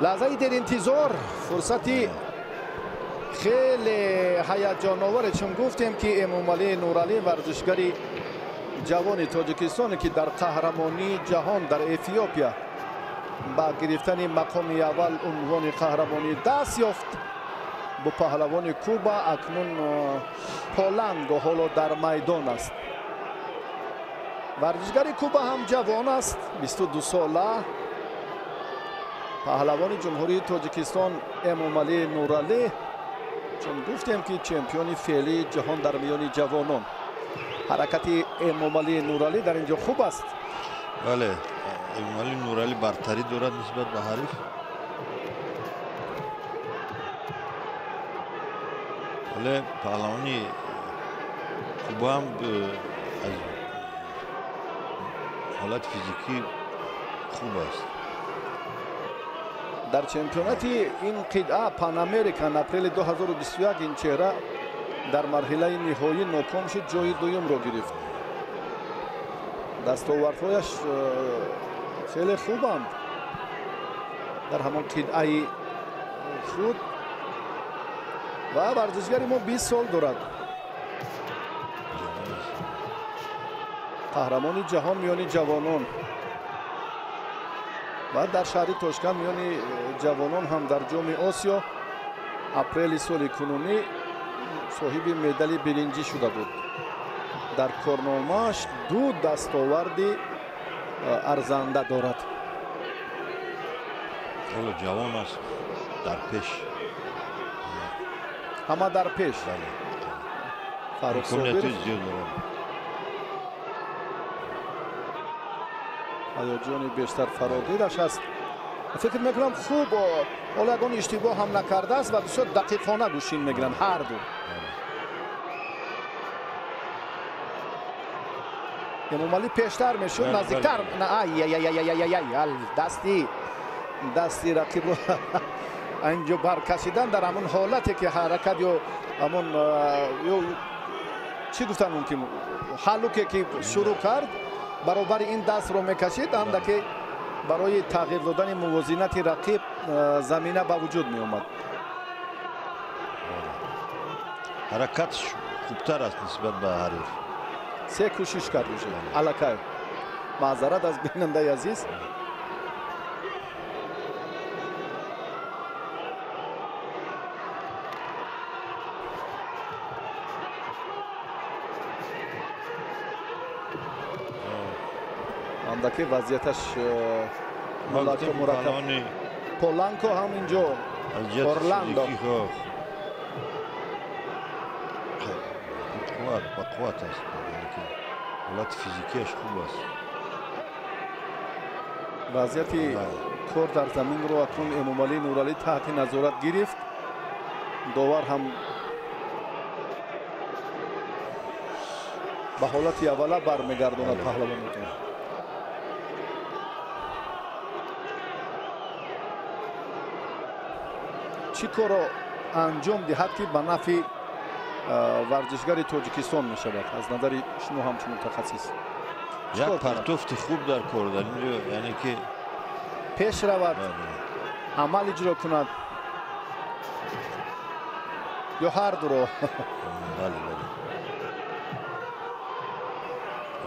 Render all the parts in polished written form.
Лаҳзаи деринтизор, фурсати хеле ҳаяҷоноваре, чун гуфтем ки Эмомалӣ Нуралӣ, варзишгари ҷавони Тоҷикистоне, ки дар қаҳрамонии ҷаҳон дар Эфиопия ба гирифтани мақоми аввал унвони қаҳрамонӣ даст ёфт, бо паҳлавони Куба акнун Поланго ҳоло дар майдон аст. Варзишгари Куба ҳам ҷавон аст, 22 сола. Паҳлавони Ҷумҳурии Тоҷикистон Эмомалӣ Нуралӣ, чун гуфтем ки чемпиони феълии ҷаҳон дар миёни ҷавонон. Ҳаракати Эмомалӣ Нуралӣ дар ин ҷо хуб аст. Бале, Эмомалӣ Нуралӣ бартарӣ дорад нисбат ба ҳариф. Вале паҳлавони Куба ҳам аз ҳолати физикӣ хуб аст. Дар чемпионати ин қитъа Пан Американ апрели 2021 ин чеҳра дар марҳилаи ниҳоӣ ноком шуд, ҷои дуюмро гирифт. Дастовардҳояш хеле хубанд дар ҳамон қитъаи худ ва варзишгари мо 20 сол дорад. Қаҳрамони ҷаҳон миёни ҷавонон ва дар шаҳри Тошканд миёни ҷавонон ҳам дар ҷоми Осиё апрели соли кунунӣ соҳиби медали биринҷӣ шуда буд. Дар корномааш ду дастоварди арзанда дорад. Ҳоло ҷавон аст, дар пеш. Ҳама дар пеш. Фаррух Собиров ҳаяҷони бештар фарогираш аст. Фикр мекунам хуб ҳоло ягон иштибоҳ ҳам накардааст ва бисёр дақиқона гӯшин мегиранд ҳар ду. Эмомалӣ пештар мешуд, наздиктар. Дасти рақибро инҷо баркашидан дар ҳамон ҳолате ки ҳаракат ё ҳамон ё чӣ гуфтан мумкин, ҳалуке ки шурӯъ кард, баробари ин дастро мекашид, андаке барои тағйир додани мувозинати рақиб замина ба вуҷуд меомад. Ҳаракатш хубтар аст нисбат ба ҳариф. Се кӯшиш кард уже аллакай. Маъзарат аз бинандаи азиз. Андаке вазъияташ мураккаб. Поланко ҳам инҷо, Орландо ба қувват аст, ҳолати физикиаш хуб аст. Вазъияти кор дар заминро акнун Эмомалӣ Нуралӣ таҳти назорат гирифт. Довар ҳам ба ҳолати аввала бармегардонад паҳлавонотон. Чӣ корро анҷом диҳад, ки ба нафъи варзишгари Тоҷикистон мешавад аз назари шумо ҳамчун мутахассис? Як партофти хуб дар кор дар инҷо, яъне ки пеш равад, амал иҷро кунад ё ҳар дуро? Бале, бале.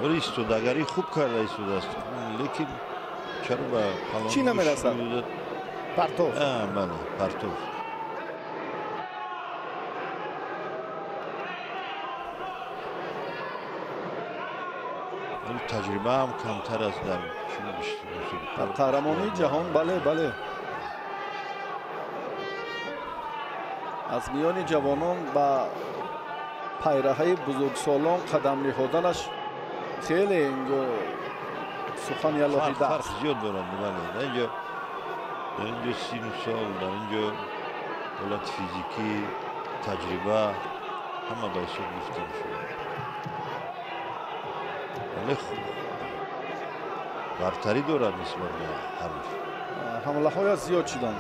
Оре, истодагарӣ хуб карда истодааст, лекин чаро ба чӣ намерасад? Партоф. Бале, партоф. Таҷрибаам камтар аст дар қаҳрамонии ҷаҳон. Бале, бале. Аз миёни ҷавонон ба пайраҳаи бузургсолон қадам ниҳоданаш хеле инҷо сухани алоҳида фарқ зиёд дорад. Бале, дар инҷо сину сол, дар инҷо ҳолати физикӣ, таҷриба ҳама ба ҳисоб гирифта мешавад. Вале бартарӣ дорад нисбат ба ҳариф. Ҳамлаҳояш зиёд шуданд,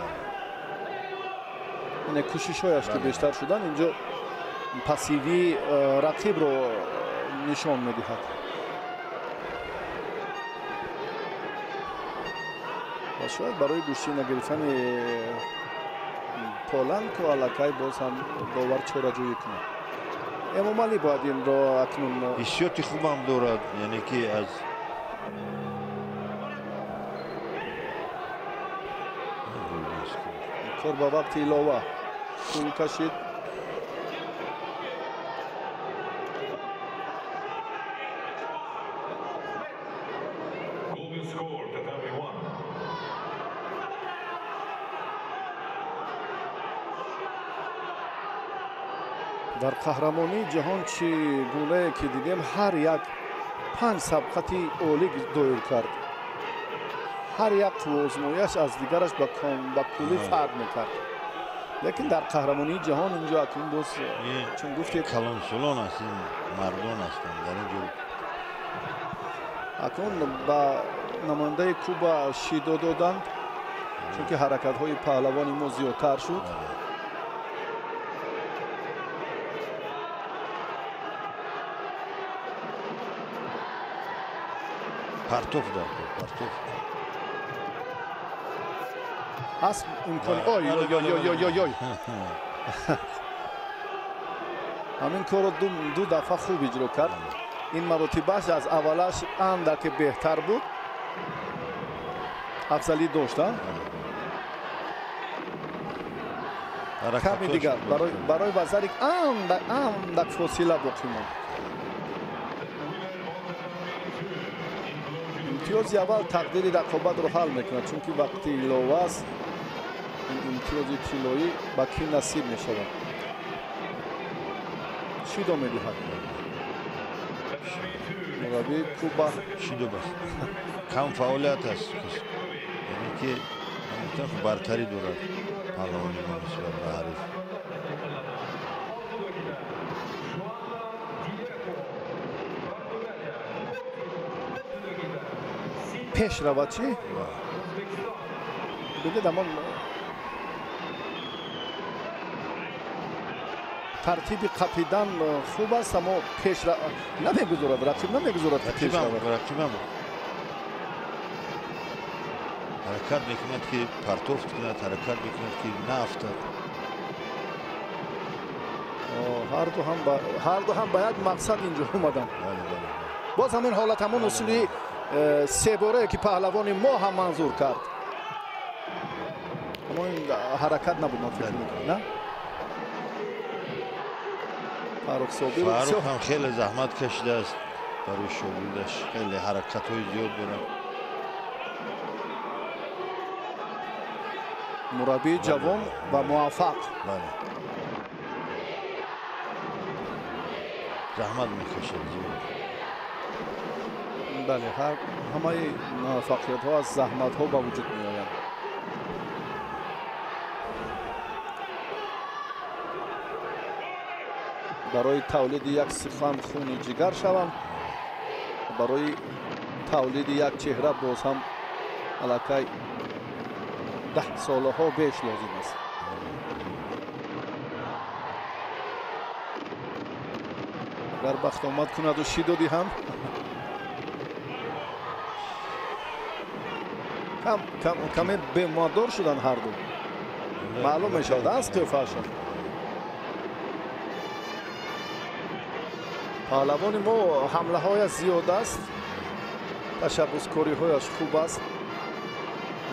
яъне кӯшишҳояш ки бештар шуданд, инҷо пассивии рақибро нишон медиҳад. Ва шояд барои гӯштӣ нагирифтани Поланко аллакай боз ҳам довар чораҷӯӣ кунад. Эмомалӣ бояд инро акнун ҳиссиёти хубам дорад, яъне ки аз кор ба вақти илова тӯл кашид. Дар қаҳрамонии ҷаҳон чӣ гунае ки дидем, ҳар як 5 сабқати олӣ доир кард. Ҳар як қувваозмояш аз дигараш ба куллӣ фарқ мекард. Лекин дар қаҳрамонии ҷаҳон инҷо акнун боз чун гуфтед калонсолон аст, ин мардон ҳастанд дар инҷо. Акнун ба намояндаи Куба шидо доданд, чунки ҳаракатҳои паҳлавони мо зиёдтар шуд. Партов дар кор, партов. Асп имкон. Ой ой ой ой ой ой. Ҳамин корро ду дафъа хуб иҷро кард. Ин маротибаш аз аввалаш андаке беҳтар буд. Афзалӣ дошт, а? Ками дигар барои вазари андак фосила боқӣ монд. Имтиёзи аввал тақдири рақобатро ҳал мекунад, чунки вақти илова аст. Ин имтиёзи тиллоӣ ба кӣ насиб мешавад? Шидо медиҳад мураббии Куба. Шидо бас кам фаъолият аст, яъне ки бартарӣ дорад паҳлавони мо нисбат ба ҳариф. Пеш равад чӣ? Бигӯед, амон тартиби қапидан хуб аст, аммо пеш намегузорад, рақиб намегузорад ки пеш равад. Рақибам ҳаракат мекунад ки партофт кунад, ҳаракат мекунад ки наафтад. Ҳарду ҳам ба як мақсад инҷо омаданд. Боз ҳамин ҳолат, ҳамон усули себорае ки паҳлавони мо ҳам манзур кард. Аммо ин ҳаракат набуд, ман фикр мекунам, на? Фаррух Собиров Фаррух ҳам хеле заҳмат кашидааст барои шогирдаш, хеле ҳаракатҳои зиёд дорад. Мураббии ҷавон ва муваффақ. Бале. Заҳмат мекашад зиёд. Бале, ҳамаи муваффақиятҳо аз заҳматҳо ба вуҷуд меоянд. Барои тавлиди як сихан хуни ҷигар шавам, барои тавлиди як чеҳра боз ҳам аллакай 10 солаҳо беш лозим аст. Агар бахтомад кунаду шидо диҳам, каме бемадор шуданд ҳарду. Маълум мешавад аз қиёфаашон. Паҳлавони мо ҳамлаҳояш зиёд аст, ташаббускориҳояш хуб аст,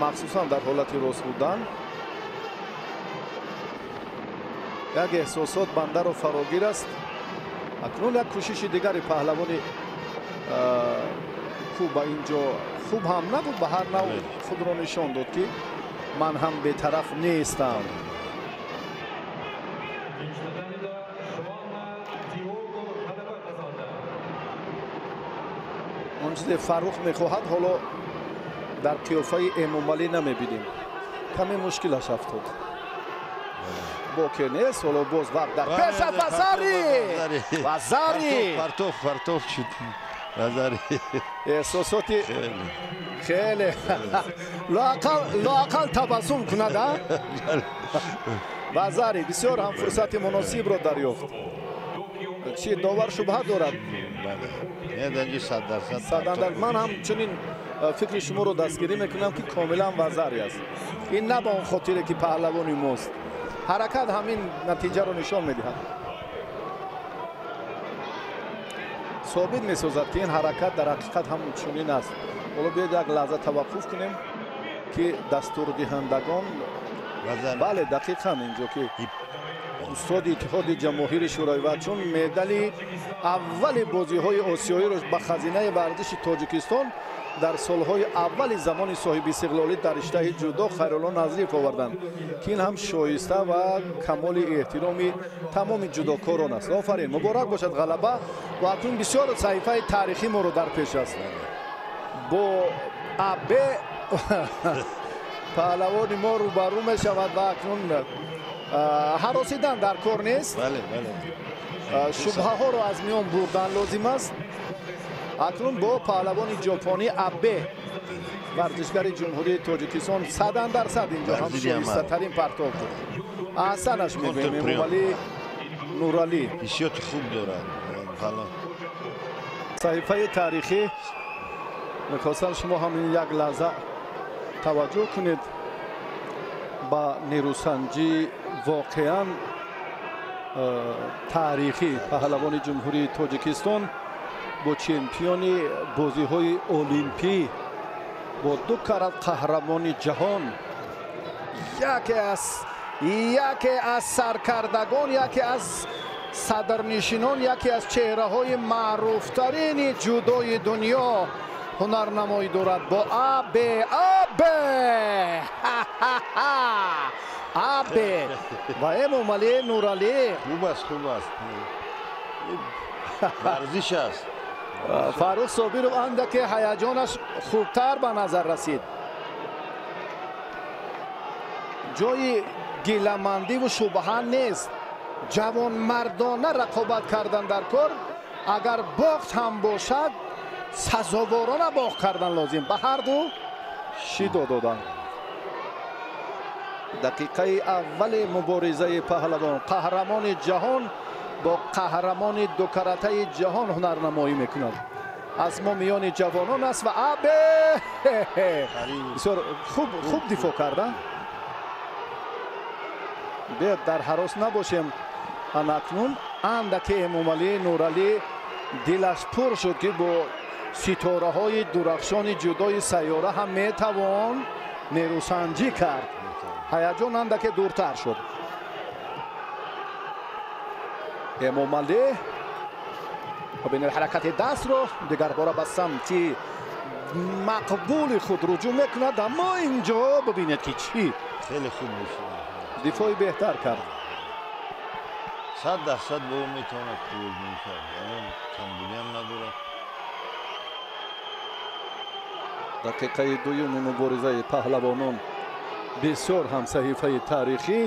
махсусан дар ҳолати рост будан. Як эҳсосот бандаро фарогир аст. Акнун як кӯшиши дигари паҳлавони Куба инҷо хуб ҳам набуд, ба ҳар нав худро нишон дод ки ман ҳам бетараф нестам. Он чизе Фаррух мехоҳад ҳоло дар қиёфаи Эмомалӣ намебинем. Каме мушкилаш афтод. Боке нест, ҳоло боз вақт дар пеш аст. Вазари! Вазари! Партов, партов шуд. Вазари. Эҳсосоти хеле. Лоақал табассум кунад, а? Вазари бисёр ҳам фурсати муносибро дарёфт. Чӣ довар шубҳа дорад? Не, 100%. 100%. Ман ҳам чунин Фикри шуморо дастгирӣ мекунам, ки комилан вазари аст. Ин на ба он хотире, ки паҳлавони мост. Ҳаракат ҳамин натиҷаро нишон медиҳад. Собит месозад, ки ин ҳаракат дар ҳақиқат ҳам чунин аст. Ҳоло биёед як лаҳза таваққуф кунем, ки дастурдиҳандагон бале, дақиқан инҷо ки устоди Иттиҳоди Ҷамоҳири Шӯравӣ ва чун медали аввали бозиҳои осиёиро ба хазинаи варзиши Тоҷикистон дар солҳои аввали замони соҳибистиқлолӣ дар риштаи ҷудо Хайрулло Назриев оварданд, ки ин ҳам шоиста ва камоли эҳтироми тамоми ҷудокорон аст. Офарин, муборак бошад ғалаба ва акнун бисёр саҳифаи таърихӣ моро дар пеш аст. Бо Абе паҳлавони мо рӯбарӯ мешавад ва акнун ҳаросидан дар кор нест. Шубҳаҳоро аз миён бурдан лозим аст. Акнун бо паҳлавони ҷопонӣ Абе, варзишгари Ҷумҳурии Тоҷикистон, 100% инҷо ҳам шоистатарин партов буд. Аҳсанаш мегӯем Эмомалӣ Нуралӣ. Ҳиссиёти хуб дорад. Саҳифаи таърихӣ мехостам шумо ҳам ин як лаҳза таваҷҷӯҳ кунед ба нерӯсанҷии воқеан таърихӣ. Паҳлавони Ҷумҳурии Тоҷикистон бо чемпиони бозиҳои олимпӣ, бо ду карат қаҳрамони ҷаҳон, яке аз саркардагон, яке аз садрнишинон, яке аз чеҳраҳои маъруфтарини ҷудои дунё ҳунарнамоӣ дорад бо Абе. Абе, Абе ва Эмомалӣ Нуралӣ. Хуб аст, хуб аст, варзиш аст. Фаррух Собиров андаке ҳаяҷонаш хубтар ба назар расид. Ҷои гиламандиву шубҳа нест. Ҷавонмардона рақобат кардан дар кор, агар бохт ҳам бошад, сазоворона бохт кардан лозим. Ба ҳарду шидо доданд. Дақиқаи аввали муборизаи паҳлавон, қаҳрамони ҷаҳон бо қаҳрамони дукаратаи ҷаҳон ҳунарнамоӣ мекунад. Аз мо миёни ҷавонон аст ва Абе бисёр хуб дифоъ карда. Биёд дар ҳарос набошем. Анакнун андаке Эмомалӣ Нуралӣ дилаш пур шуд, ки бо ситораҳои дурахшони ҷудои сайёра ҳам метавон нерӯсанҷӣ кард. Ҳаяҷон андаке дуртар шуд. Эмомалӣ бинед ҳаракати дастро дигарбора ба самти мақбули худ руҷӯъ мекунад, аммо инҷо бибинед, ки чӣ хеле хуб дифои беҳтар кард. 100% бо метавонад қувват кард, камбудиам надорад. Дақиқаи дуюми муборизаи паҳлавонон бисёр ҳам саҳифаи таърихӣ,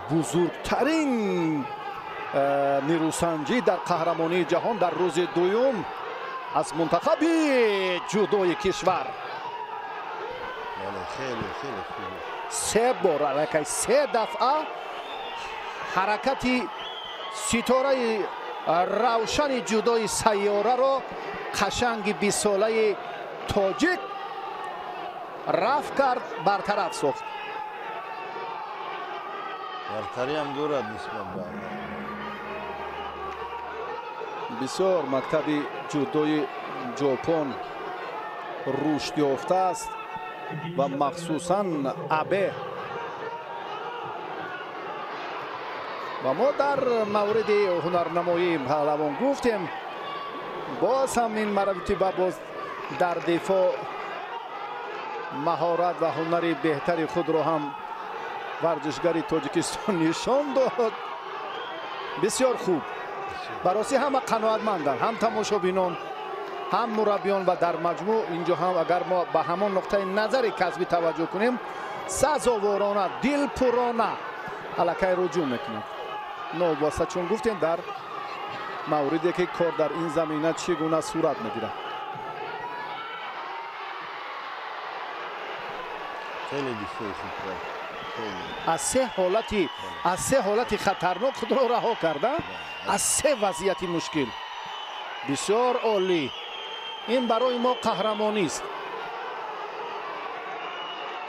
бузургтарин нерӯсанҷӣ дар қаҳрамонии ҷаҳон дар рӯзи дуюм аз мунтахаби ҷудои кишвар. Се бор аллакай се дафъа ҳаракати ситораи равшани ҷудои сайёраро қашанги бистсолаи тоҷик рафт кард, бартараф сохт. Бартариам дорад нисбат ба бисёр мактаби ҷудои Ҷопон рушд ёфтааст ва махсусан Абе. Ва мо дар мавриди ҳунарнамоии паҳлавон гуфтем, боз ҳам ин маротиба боз дар дифоъ маҳорат ва ҳунари беҳтари худро ҳам варзишгари Тоҷикистон нишон дод. Бисёр хуб. Бароси ҳама қаноатманданд, ҳам тамошобинон, ҳам мураббиён ва дар маҷмӯъ инҷо ҳам агар мо ба ҳамон нуқтаи назари касбӣ таваҷҷӯҳ кунем, сазоворона, дилпурона аллакай руҷӯъ мекунад. Новобаста чун гуфтем дар мавриде ки кор дар ин замина чӣ гуна сурат мегирад. Хеле дифои хуб кард. Аз се ҳолати хатарнок худро раҳо карда, аз се вазъияти мушкил. Бисёр олӣ. Ин барои мо қаҳрамонист.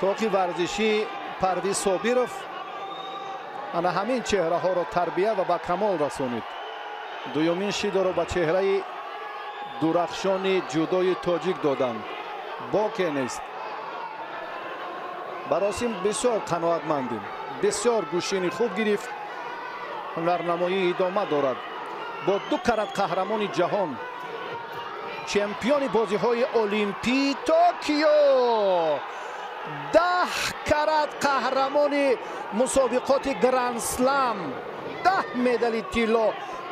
Кохи варзишии Парвиз Собиров ана ҳамин чеҳраҳоро тарбия ва ба камол расонид. Дуюмин шидоро ба чеҳраи дурахшони ҷудои тоҷик доданд. Боке нест. Ба Росим бисёр қаноатмандем. Бисёр гӯшини хуб гирифт. Ҳунарнамоӣ идома дорад. Бо ду карат қаҳрамони ҷаҳон, чемпиони бозиҳои Олимпии Токио, 10 карат қаҳрамони мусобиқоти Гранд-слам, 10 медали тилло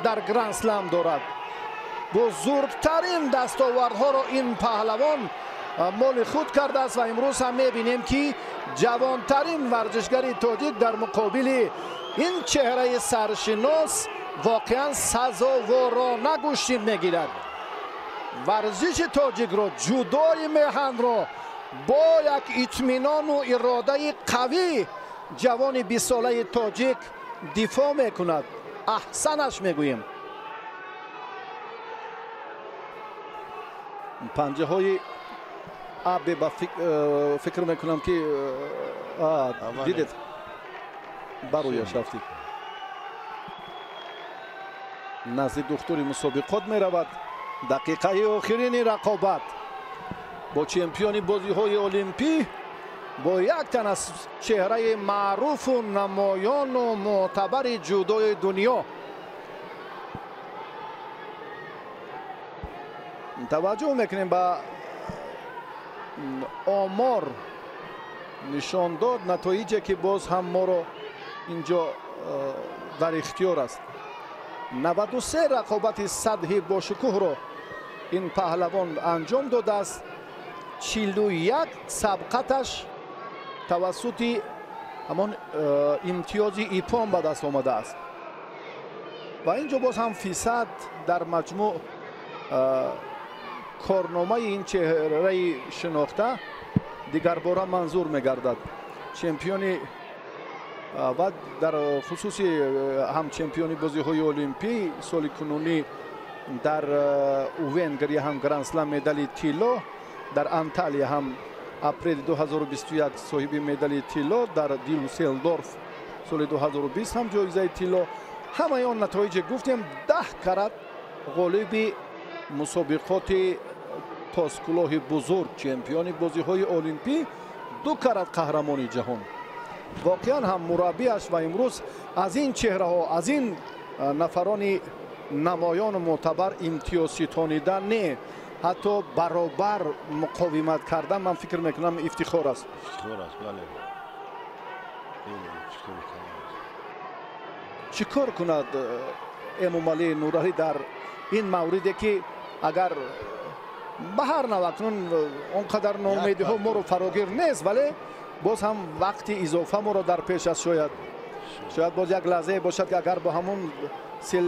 дар Гранд-слам дорад. Бузургтарин дастовардҳоро ин паҳлавон моли худ кардааст ва имрӯз ҳам мебинем, ки ҷавонтарин варзишгари тоҷик дар муқобили ин чеҳраи саршинос воқеан сазоворона гӯштин мегирад. Варзиши тоҷикро, ҷудои меҳанро бо як итминону иродаи қавӣ ҷавони 20-солаи тоҷик дифоъ мекунад. Аҳсанаш мегӯем. Панҷаҳои Абе ба фикр мекунам, ки дидед, барояш рафтид. Назди духтури мусобиқот меравад. Дақиқаи охирини рақобат бо чемпиони бозиҳои Олимпӣ, бо як тан аз чеҳраи маъруфу намоёну мӯътабари ҷудои дунё. Таваҷҷӯҳ мекунем ба омор, нишон дод натоиҷе, ки боз ҳам моро инҷо дар ихтиёр аст. 93 рақобати сатҳи бошукӯҳро ин паҳлавон анҷом додааст. 41 сабқаташ тавассути ҳамон имтиёзи ипон ба даст омадааст ва инҷо боз ҳам фисад дар маҷмӯъ корномаи ин чеҳраи шинохта дигарбора манзур мегардад. Чемпиони ва дар хусуси ҳам чемпиони бозиҳои Олимпӣ соли кунунӣ дар Венгрия ҳам Гранд-слам медали тилло, дар Анталия ҳам апрели 2021 соҳиби медали тилло, дар Дюсселдорф соли 2020 ҳам ҷоизаи тилло. Ҳамаи он натоиҷе гуфтем, 10 карат ғолиби мусобиқоти тоскулоҳи бузург, чемпиони бозиҳои Олимпӣ, 2 карат қаҳрамони ҷаҳон. Воқеан ҳам мураббиаш ва имрӯз аз ин чеҳраҳо, аз ин нафарони намоёну мӯътабар имтиёз ситонидан не, ҳатто баробар муқовимат кардан, ман фикр мекунам, ифтихор аст. Ифтихор аст, бале. Чӣ кор кунад Эмомалӣ Нуралӣ дар ин мавриде, ки агар ба ҳар нав акнун он қадар ноумедиҳо моро фарогир нест, вале боз ҳам вақти изофа моро дар пеш аст. Шояд боз як лаҳзае бошад, ки агар бо ҳамон сел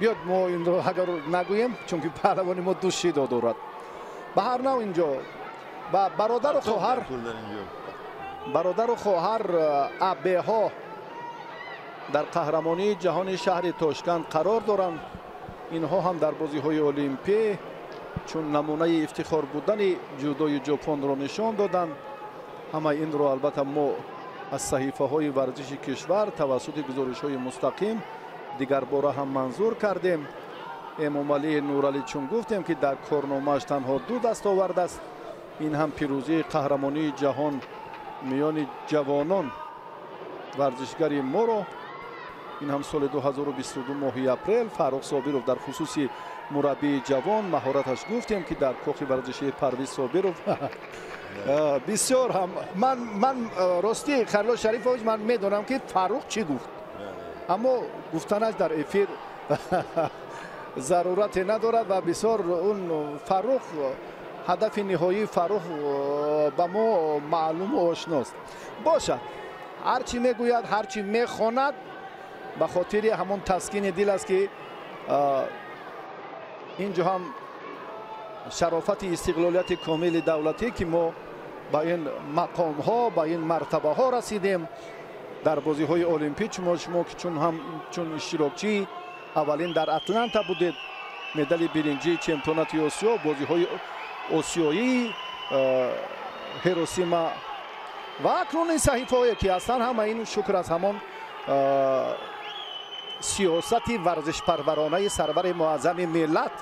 биёд, мо инро агар нагӯем, чунки паҳлавони мо ду шидо дорад. Ба ҳар нав инҷо ба бародару хоҳар, бародару хоҳар Абеҳо дар қаҳрамонии ҷаҳони шаҳри Тошканд қарор доранд. Инҳо ҳам дар бозиҳои Олимпӣ чун намунаи ифтихор будани ҷудои ҷопонро нишон доданд. Ҳамаи инро албатта мо аз саҳифаҳои варзиши кишвар тавассути гузоришҳои мустақим дигарбора ҳам манзур кардем. Эмомалӣ Нуралӣ чун гуфтем, ки дар корномааш танҳо 2 дастовард аст. Ин ҳам пирӯзии қаҳрамонии ҷаҳон миёни ҷавонон варзишгари моро, ин ҳам соли 2022 моҳи апрел. Фаррух Собиров дар хусуси мураббии ҷавон маҳораташ гуфтем, ки дар кохи варзишии Парвиз Собиров бисёр ҳам ман ростӣ Хайрулло Шарифович, ман медонам, ки Фаррух чӣ гуфт, аммо гуфтанаш дар эфир зарурате надорад ва бисёр он Фаррух, ҳадафи ниҳоии Фаррух ба мо маълуму ошност. Бошад, ҳар чӣ мегӯяд, ҳар чӣ мехонад, ба хотири ҳамон таскини дил аст, ки инҷо ҳам шарофати истиқлолияти комили давлатӣ, ки мо ба ин мақомҳо, ба ин мартабаҳо расидем дар бозиҳои Олимпӣ. Шумо ки чун иштирокчии аввалин дар Атланта будед, медали биринҷии чемпионати Осиё, бозиҳои осиёии Ҳиросима Ва акнун ин саҳифаҳое ки ҳастанд, ҳама ин шукр аз ҳамон сиёсати варзишпарваронаи сарвари муаззами миллат.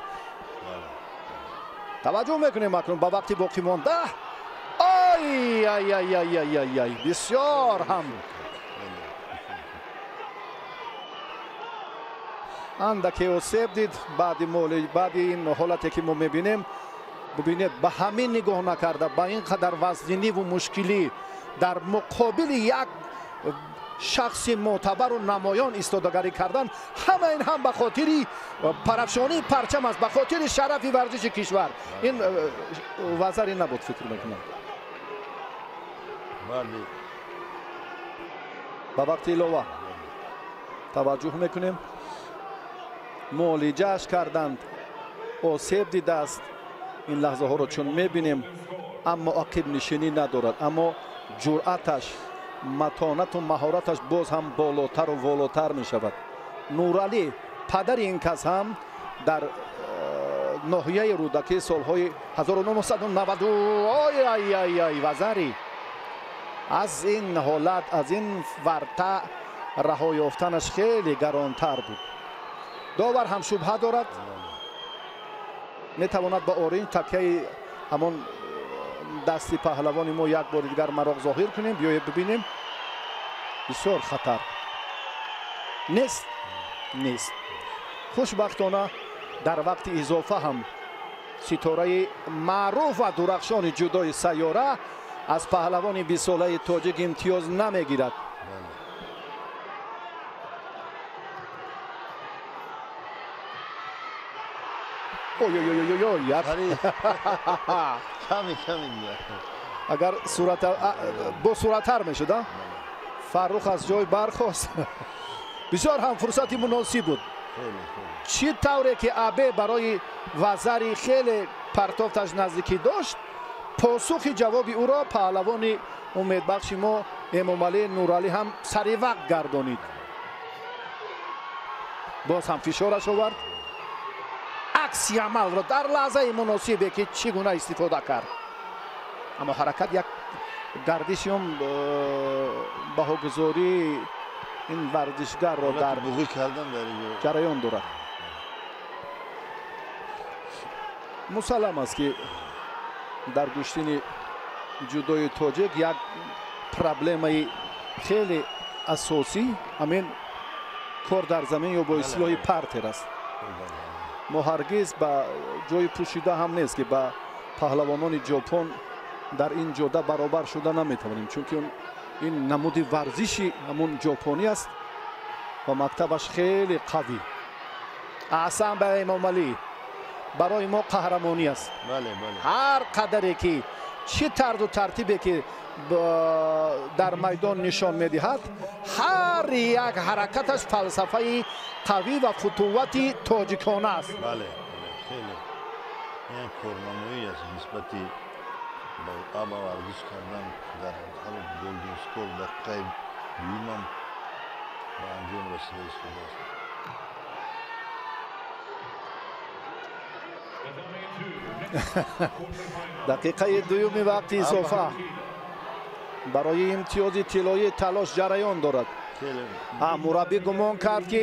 Таваҷҷӯҳ мекунем акнун ба вақти боқӣ монда. Ай ай ай ай ай ай ай, бисёр ҳам андаке осеб дид баъди ин ҳолате ки мо мебинем. Бубинед, ба ҳамин нигоҳ накарда, ба ин қадар вазниниву мушкилӣ дар муқобили як шахси мӯътабару намоён истодагарӣ кардан, ҳама ин ҳам ба хотири парафшонии парчам аст, ба хотири шарафи варзиши кишвар. Ин вазаре набуд, фикр мекунам. Ба вақти илова таваҷҷӯҳ мекунем. Муолиҷааш карданд, осеб дидааст. Ин лаҳзаҳоро чун мебинем, аммо ақибнишинӣ надорад, аммо ҷуръаташ, матонату маҳораташ боз ҳам болотару волотар мешавад. Нуралӣ, падари ин кас, ҳам дар ноҳияи Рӯдакӣ солҳои 1990 ой ай ай ай вазари аз ин ҳолат, аз ин варта раҳо ёфтанаш хеле гаронтар буд. Довар ҳам шубҳа дорад, метавонад ба оринҷ такяи ҳамон дасти паҳлавони мо як бори дигар мароқ зоҳир кунем. Биёед бибинем. Бисёр хатар нест, нест. Хушбахтона дар вақти изофа ҳам ситораи маъруф ва дурахшони ҷудои сайёра аз паҳлавони бисолаи тоҷик имтиёз намегирад. Ой-ой-ой-ой, агар бо суръаттар мешуд, Фаррух аз ҷой бархост. Бисёр ҳам фурсати муносиб буд. Чӣ тавре ки Абе барои вазари хеле партофташ наздикӣ дошт, посухи ҷавоби ӯро паҳлавони умедбахши мо Эмомалӣ Нуралӣ ҳам сари вақт гардонид. Боз ҳам фишораш овард. Акси амалро дар лаҳзаи муносибе ки чӣ гуна истифода кард. Аммо ҳаракат як гардиши он баҳогузории ин варзишгарро дар ҷараён дорад. Мусаллам аст ки дар гӯштини ҷудои тоҷик як проблемаи хеле асосӣ ҳамин кор дар замин ё бо истилоҳи партер аст. Мо ҳаргиз ба ҷои пӯшида ҳам нест ки ба паҳлавонони ҷопон дар ин ҷода баробар шуда наметавонем, чунки ин намуди варзиши ҳамун ҷопонӣ аст ва мактабаш хеле қавӣ. Аҳсан ба Эмомалӣ, барои мо қаҳрамонӣ аст. Ҳар қадаре ки чӣ тарзу тартибе ки дар майдон нишон медиҳад, ҳар як ҳаракаташ фалсафаи қавӣ ва футуввати тоҷикона аст. Бале, хеле як корнамоӣ аст нисбати ба варзиш кардан дар ҳали Голден Скор дақиқаи дуюмам ба анҷом расида истодааст. Дақиқаи дуюми вақти изофа барои имтиёзи тиллоӣ талош ҷараён дорад. Мураббӣ гумон кард ки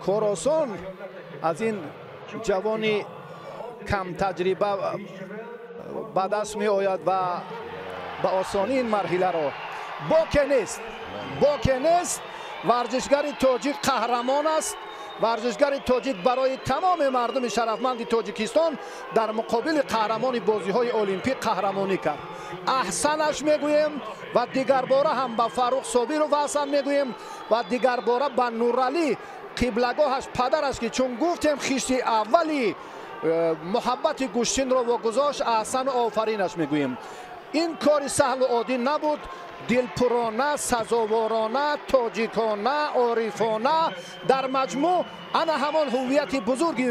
кор осон аз ин ҷавони камтаҷриба ба даст меояд ва ба осонӣ ин марҳиларо боке нест, боке нест. Варзишгари тоҷик қаҳрамон аст. Варзишгари тоҷик барои тамоми мардуми шарафманди Тоҷикистон дар муқобили қаҳрамони бозиҳои олимпӣ қаҳрамонӣ кард. Аҳсанаш мегӯем ва дигарбора ҳам ба Фаррух Собиров аҳсан мегӯем ва дигарбора ба Нуралӣ, қиблагоҳаш падараш, ки чун гуфтем хишти аввали муҳаббати гӯштинро вогузошт, аҳсану офаринаш мегӯем. Ин кори саҳлу оддӣ набуд. Дилпурона, сазоворона, тоҷикона, орифона, дар маҷмӯъ ана ҳамон ҳуввияти бузурги